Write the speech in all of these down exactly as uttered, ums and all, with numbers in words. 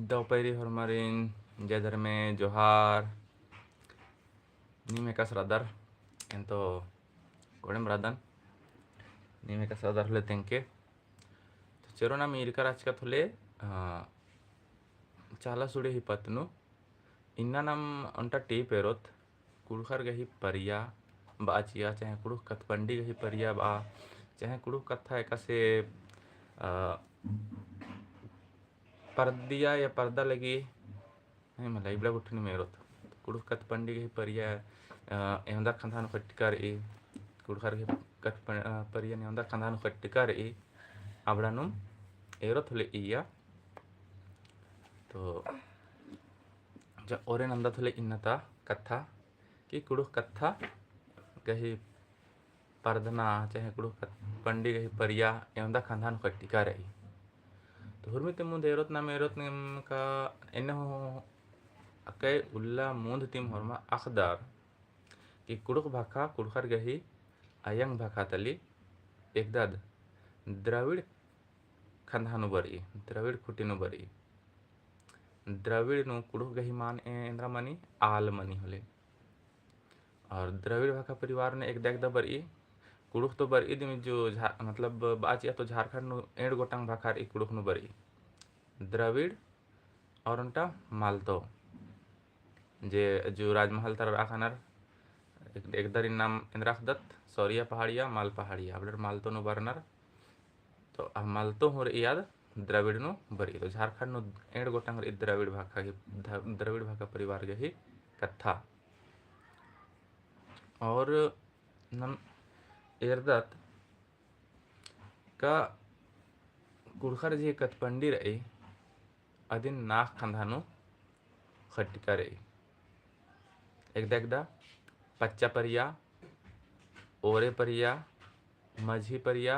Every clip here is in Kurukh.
दव पैरी होरमारिन, जय धर्मे, जोहार। नीम एकासे रअदर, एन तो कोड़ेम रअदन। नीम एकासे रअदर होले तेंगके। तो चेरो नाम ईरका रहचका होले, अ, चाला सुड़े ही पत्त नू। इन्ना नाम ओन्टा टीप एरोत, कुँड़ुख़र गही परिया बआ चिआ, चाहे कुँड़ुख़ कत्थपंडी गही परिया बआ, चाहे कुँड़ुख़ कत्था एकासे, अ, परदिया या परदा लगी, नहीं मला, इबड़ा गुट्ठिन एरोत। कुँड़ुख़ कत्थपंडी गही परिया, अ, एवंदा खंधा नू ख़ट्टिका रई, कुँड़ुख़र गही कत्थपं-, अ, परिया एवंदा खंधा नू ख़ट्टिका रई, अबड़ा नू एरोत होले इया। तो जा ओरे नंदत होले इन्ना ता कत्था कि कुँड़ुख़ कत्था गही परदना, चाहे कुँड़ुख़ कत्थपंडी गही परिया एवंदा खंधा नू ख़ट्टिका रई। तो हुरमी ती मुन्द एरोत नाम एरोत नीम का एन्ने हूँ अकय उल्ला मुन्द तिम होरमा अख़दर कि कुँड़ुख़ भाखा कुँड़ुख़र गही अयंग भाखा तली एकदा द्रविड़ खंधा नू बरई, द्रविड़ खुटी नू बरई। द्रविड़ नू कुँड़ुख़ गही मान ए-, एन्दरा मनी, आल मनी होले। और द्रविड़ भाखा परिवार नू एकदा एकदा बरई, कुँड़ुख़ तो बरई दिम जो झा-, मतलब बआ चिआ तो झारखंड नू एंड़ गोटंग भाखा रई कुँड़ुख़ नू बरई। द्रविड़ और ओन्टा मालतो। जे जो राजमहल तरा रआ ख़नर, एक-, एकदा री नाम एन्दरा अख़दत, सौरिया पहाड़िया, माल पहाड़िया, अबड़र मालतो नू बरनर। तो आ मालतो हूँ रई आद द्रविड़ नू बरई। तो झारखंड नू एंड़ गोटंग रई द्रविड़ भाखा गही, ध-, द्रविड़ भाखा परिवार गही कत्था। और नम एरदत का कुँड़ुख़र जे कत्थपंडी रई, अदिन नाख़ खंधा नू ख़ट्टिका रई। एकदा एकदा पच्चा परिया, ओरे परिया, मझी परिया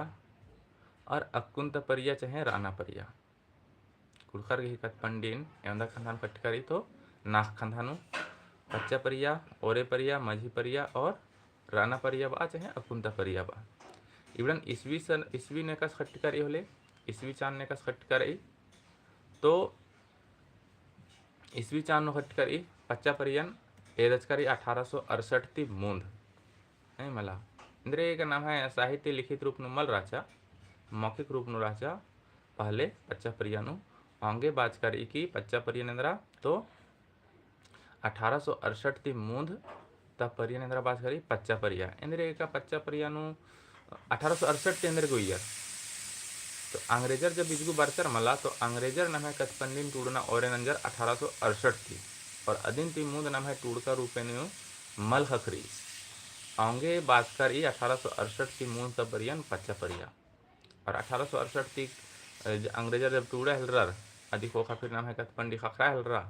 और अक्कुन्ता परिया चाहे राना परिया। कुँड़ुख़र गही कत्थपंडीन एवंदा खंधा नू ख़ट्टिका रई तो नाख़ खंधा नू पच्चा परिया, ओरे परिया, मझी परिया और राना परिया बआ चाहे अक्कुन्ता परिया बआ। इबड़न ईस्वी सन, ईस्वी नू एकासे ख़ट्टिका रई होले, ईस्वी चान नू एकासे ख़ट्टिका रई। तो ईस्वी चान नू ख़ट्टिका रई, पच्चा परियन एदचका रई अठारह सौ अड़सठ ती मुन्द। हैं मला। एन्देरगे का नम्है साहित्य लिखित रूप नू मल रहचा, मौखिक रूप नू रहचा, पहले पच्चा परिया नू। औंगे बाचका रई कि पच्चा परियन एन्दरा तो अठारह सौ अड़सठ ती मुन्द ता परियन एन्दरा बाचका रई पच्चा परिया। एन्देरगे का पच्चा परिया नू अठारह सौ अड़सठ ती एन्देरगे उइयर। तो अंग्रेजर जब इजगु बरचर मला, तो अंग्रेजर नम्है कत्थपंडीन टूड़ना ओरे नंजर अठारह सौ अड़सठ ती। और अदिन ती मुन्द नम्है टूड़का रूपे नू मल ख़क्खरई। औंगे बाचका रई अठारह सौ अड़सठ ती मुन्द ता परियन पच्चा परिया। और अठारह सौ अड़सठ ती, अ, ज-, अंग्रेजर जब टूड़ा हेलरर, अदी ख़ोख़ा फिर नम्है कत्थपंडी ख़क्खरा हेलरा,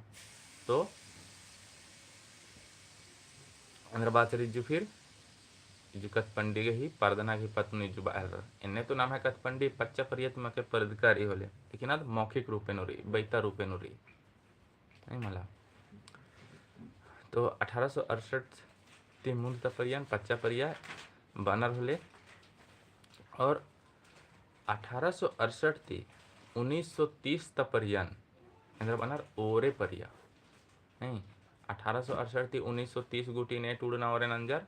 तो एन्दरा बाचर इज्जु फिर, इज्जु कत्थपंडी गही, परदना गही पत्त नू इज्जु बआ हेलरर। एन्ने तो नम्है कत्थपंडी पच्चा परिया ती मके परदका रई होले, लेकिन आद मौखिक रूपे नू रई, बइता रूपे नू रई। नहीं मला। तो अठारह सौ अड़सठ ती मुन्द ता परियन पच्चा परिया बअनर होले। और अठारह सौ अड़सठ ती उन्नीस सौ तीस ता परियन एन्दरा बअनर ओरे परिया। नहीं, अठारह सौ अड़सठ ती उन्नीस सौ तीस गूटी ने टूड़ना ओरे नंजर।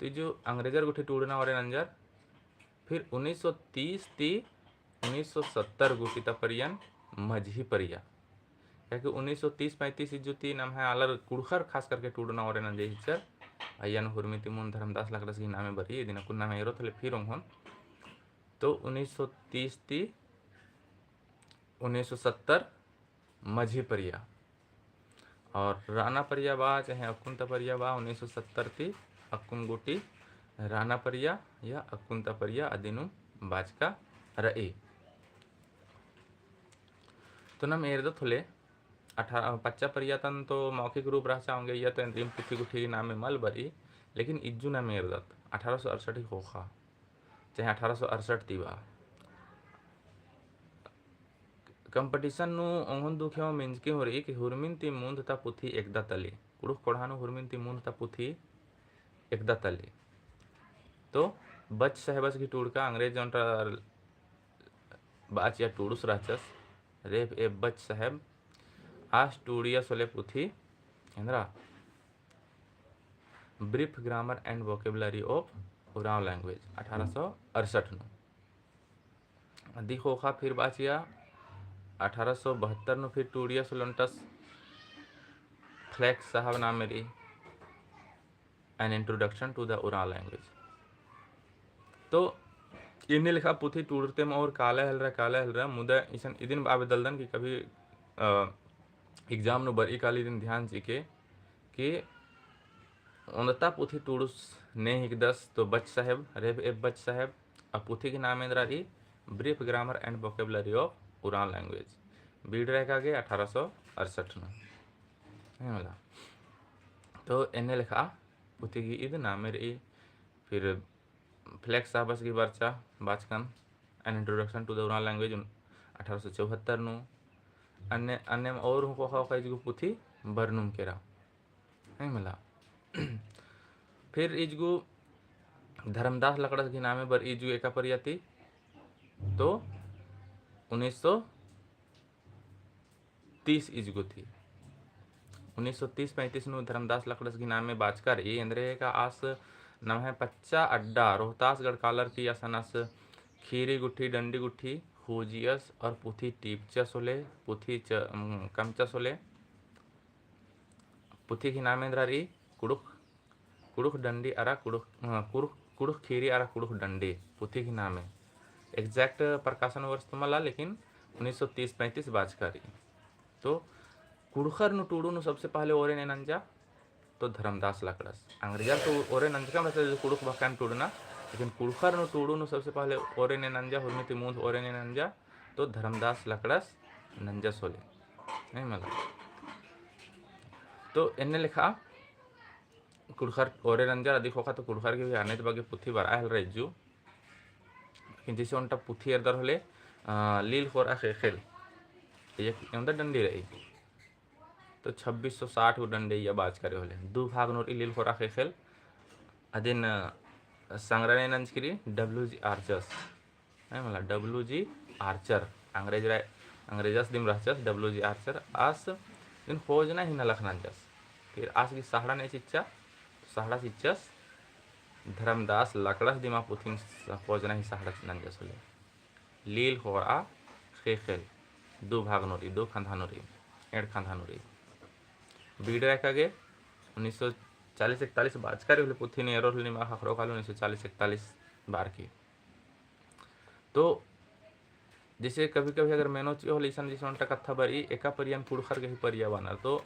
तो इज्जु अंग्रेजर गूटी टूड़ना ओरे नंजर। फिर उन्नीस सौ तीस ती उन्नीस सौ सत्तर गूटी ता परियन मझी परिया। क्योंकि उन्नीस सौ तीस पैंतीस इज्जु ती नम्है आलर कुँड़ुख़र खास करके टूड़ना ओरे नंजर हिच्चर। अइय्या नू हुरमी ती मुन्द धर्मदास लकड़स गही नामे बरई, इदिन अक्कुन नामे एरोत होले फिर ओंगोन। तो उन्नीस सौ तीस ती उन्नीस सौ सत्तर मझी परिया। और राना परिया बा, चाहे अक्कुन्ता परिया बा, उन्नीस सौ सत्तर ती अक्कुन गूटी राना परिया या अक्कुन्ता परिया अदिन नू बाचका रई। तो नम एरदत होले, अठारह, पच्चा परिया तन तो मौखिक रूप रहचा औंगे, इय्या तो एन्देरिम पुथी गुट्ठी नामे मल बरई, लेकिन इज्जु नम एरदत, अठारह सौ अड़सठ ही ख़ोख़ा, चाहे अठारह सौ अड़सठ ती बा। Competition नू ओंगोन दुखेवा मिंजकी हूँ रई कि हुरमिन ती मुन्द ता पुथी एकदा तली। कुँड़ुख़ कोड़हा नू हुरमिन ती मुन्द ता पुथी एकदा तली। तो बच साहेबस गही टूड़का अंग्रेज ओन्टा बाच या टूड़ुस रहचस, रेव ए बच साहेब, आस टूड़िया सोले पुथी एन्दरा Brief Grammar and Vocabulary of Oraon Language अठारह सौ अड़सठ नू। अदी ख़ोख़ा फिर बाचिया अठारह सौ बहत्तर नू फिर टूड़िया सोले ओन्टस फ्लेक्स साहब नामे रई An Introduction to the Oraon Language। तो इन्ने लेखा पुथी टूड़रतेम और काला हेलरा, काला हेलरा, मुदा इसन इदिन बआ बेद्दालदन कि कभी, अ, exam नू बरई काली इदिन ध्यान चिके कि ओन्द ता पुथी टूड़ुस ने हिकदस तो बच साहेब, रेब एब बच साहेब, आ पुथी गही नामे एन्दरा रई Brief Grammar and Vocabulary of Oraon Language, बीड़ रैका गे अठारह सौ अड़सठ नू। है मला। तो एन्ने लेखा पुथी गही इद नामे रई, फिर फ्लेक्स साहबस गही बरचा बाचकन, An Introduction to the Oraon Language, अठारह सौ चौहत्तर नू। अन्ने, अन्ने और हूँ ख़ोख़ा ख़ोख़ा इजगो पुथी बरनुम केरा। है मला। फिर इजगो धर्मदास लकड़स गही नामे बरई इजगो एका परिया ती, तो उन्नीस सौ तीस इजगो ती। उन्नीस सौ तीस पैंतीस नू धर्मदास लकड़स गही नामे बाचका रई, एन्दरे का आस नम्है पच्चा अड्डा रोहतासगढ़ कालर ती असन आस खीरी गुट्ठी, डंडी गुट्ठी खोजियस और पुथी टीपचा सोले, पुथी च-, अम, कमचा सोले। पुथी गही नामे एन्दरा रई कुँड़ुख़, कुँड़ुख़ डंडी अरा कुँड़ुख़, अ, कुँड़ुख़, कुँड़ुख़ खीरी अरा कुँड़ुख़ डंडी पुथी गही नामे। Exact प्रकाशन वर्ष तो मला, लेकिन उन्नीस सौ तीस पैंतीस बाचका रई। तो कुँड़ुख़र नू टूड़ू नू सबसे पहले ओरे ने नंजा तो धर्मदास लकड़स। अंग्रेजर तो ओरे नंजका रहचा कुँड़ुख़ भाखा नू टूड़ना, लेकिन कुँड़ुख़र नू टूड़ू नू सबसे पहले ओरे ने नंजा, हुरमी ती मुन्ध ओरे ने नंजा तो धर्मदास लकड़स नंजा सोले। नहीं मला। तो एन्ने लेखा कुँड़ुख़र ओरे नंजर अदी ख़ोख़ा तो कुँड़ुख़र गही भी आने बग्गे पुथी बरआ हेलरा इज्जु। लेकिन जैसे ओन्टा पुथी एरदर होले, अ, लील ख़ोरआ ख़ेख़ेल। ये ओन्टा डंडी रई। तो छब्बीस सौ साठ गो डंडी या बाचका रई होले। दू भाग नू रई लील ख़ोरआ ख़ेख़ेल। अदिन, अ, संग्रह ने नंजकी रई W G Archer। है मला, W G Archer, अंग्रेज रा-, अंग्रेजस दिम रहचस W G Archer। आस दिन खोजना ही नलख नंजस। फिर आस गही सहाड़ा ने चिच्चा, सहाड़ा चिच्चस, धर्मदास लकड़स दिम आ पुथिन खोजना ही सहाड़ा नंजस होले। लील ख़ोरआ ख़ेख़ेल, दू भाग नू रई, दू खंधा नू रई, एंड़ खंधा नू रई। बीड़ रैका गे उन्नीस सौ चालीस इकतालीस बाचका रई होले पुथिन एरोर होले निमा ख़क्खरओ कालो उन्नीस सौ चालीस इकतालीस बार की। तो जैसे कभी-कभी अगर मेनो चिओ होले इसन जैसे ओन्टा कत्था बरई, एका परियन कुँड़ुख़र गही परिया बअनर, तो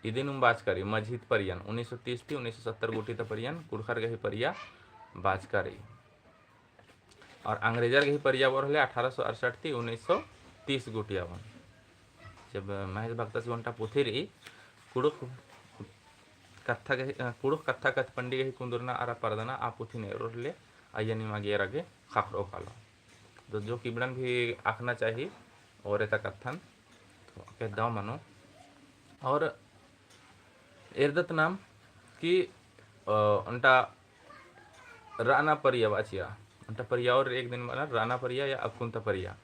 इदिन हूँ बाचका रई, मझी ती परियन, उन्नीस सौ तीस ती उन्नीस सौ सत्तर गूटी ता परियन कुँड़ुख़र गही परिया बाचका रई। और अंग्रेजर गही परिया बओर होले अठारह सौ अड़सठ ती उन्नीस सौ तीस गूटी आवन। जब महेश भगतस गही ओन्टा पुथी रई, कुँड़ुख़ कत्था गही, अ, कुँड़ुख़ कत्था कत्थपंडी गही कुन्दुरना अरा परदना आ पुथिन एरोर होले अइय्या निमा गे एरा गे ख़क्खरओ कालो। तो जो कि इबड़न भी अख़ना चाही, ओरे ता कत्थन, तो एरदत मनो। और एरदत नाम कि, अ, ओन्टा रअना परिया बाचिया, ओन्टा परिया और एक दिन बअनर रअना परिया या अक्कुन ता परिया।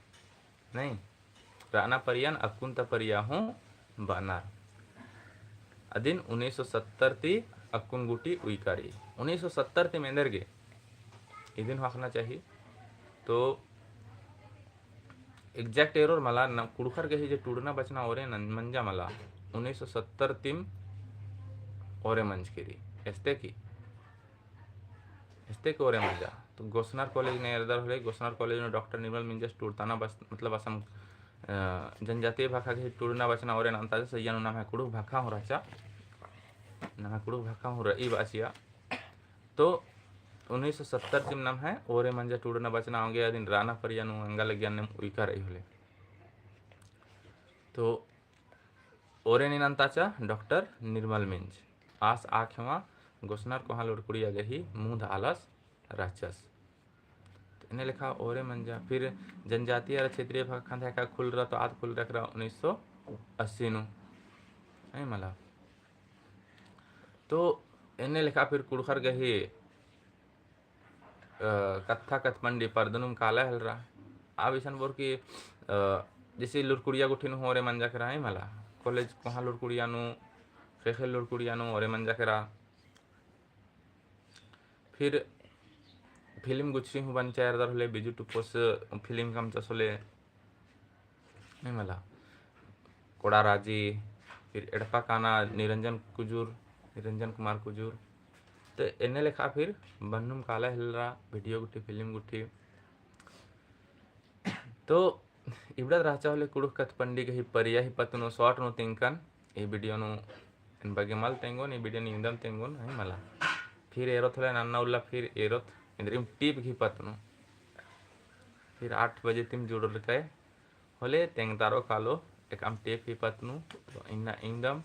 नहीं, रअना परियन अक्कुन ता परिया हूँ बअनर। अदिन उन्नीस सौ सत्तर ती अक्कुन गूटी उइका रई। उन्नीस सौ सत्तर ती मेंदर गे इदिन हूँ अख़ना चाही। तो exact एरोर मला, न कुँड़ुख़र गही जे टूड़ना बचना ओरे नन-, मंजा मला, उन्नीस सौ सत्तर तिम ओरे मंजकी रई। एस्ते की एस्ते के ओरे मंजा। तो गोसनर कॉलेज नू एरदर होले, गोसनर कॉलेज नू डॉक्टर निर्मल मिंजस टूड़ताना बस, मतलब असन, अ, जनजातीय भाखा गही टूड़ना बचना ओरे नन्ताचस, अइय्या नू नम्है कुँड़ुख़ भाखा हूँ रहचा, नम्है कुँड़ुख़ भाखा हूँ रई बाचिया। तो उन्नीस सौ सत्तर तिम नम्है ओरे मंजा टूड़ना बचना औंगे अदिन रअना परिया नू एंगा लगिया निम उइका रई होले। तो ओरे नीन नन्ताचा डॉक्टर निर्मल मिंज। आस आखेवा गोसनर कोहाँ लुड़कुड़िया गही मुन्ध आलस रहचस। तो एन्ने लेखा ओरे मंजा। फिर जनजातीय अरा क्षेत्रीय भाखा खंधा का खुलरा तो आद खुलरा केरा उन्नीस सौ अस्सी नू। है मला। तो एन्ने लेखा फिर कुँड़ुख़र गही अ, कत्था कत्थपंडी परदनुम काला हेलरा। अब इसन बओर कि, अ, जैसे लुरकुड़िया गुट्ठिन हूँ ओरे मंजा केरा है मला। college कोहाँ लूर कुड़िया नू, ख़ेख़ेल लूर कुड़िया नू, ओरे मंजा केरा। फिर फिल्म गुच्छरी हूँ बन चार दर होले, बिजू टुप्पोस फिल्म कमचस होले, नहीं मला, कोड़ा राजी, फिर एड़पा काना निरंजन कुजूर, निरंजन कुमार कुजूर। तो एन्ने लेखा फिर बन्नुम काला हेलरा video गुट्ठी, फिल्म गुट्ठी। तो इबड़ा रहचा होले कुँड़ुख़ कत्थपंडी गही परिया ही पत्त नू short नू तिंकन, ई video नू एन बग्गे मल तेंगोन, ई video नू इवंदम तेंगोन, हई मला। फिर एरोत होले नन्ना उल्ला फिर एरोत, इन्द्रिम टीप गही पत्त नू। फिर आठ बजे तिम जुड़ोर कय होले तेंगतारो कालो, एकअम टीप गही पत्त नू, तो इन्ना इवंदम,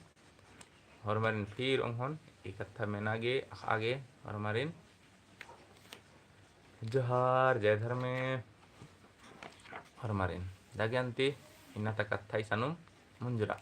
होरमारिन फिर ओंगोन, ई कत्था मेना गे, अख़ा गे, होरमारिन जोहार, जय धर्मे, होरमारिन। जागे अन्ती, इन्ना ता कत्था इसानुम मुंजुरा।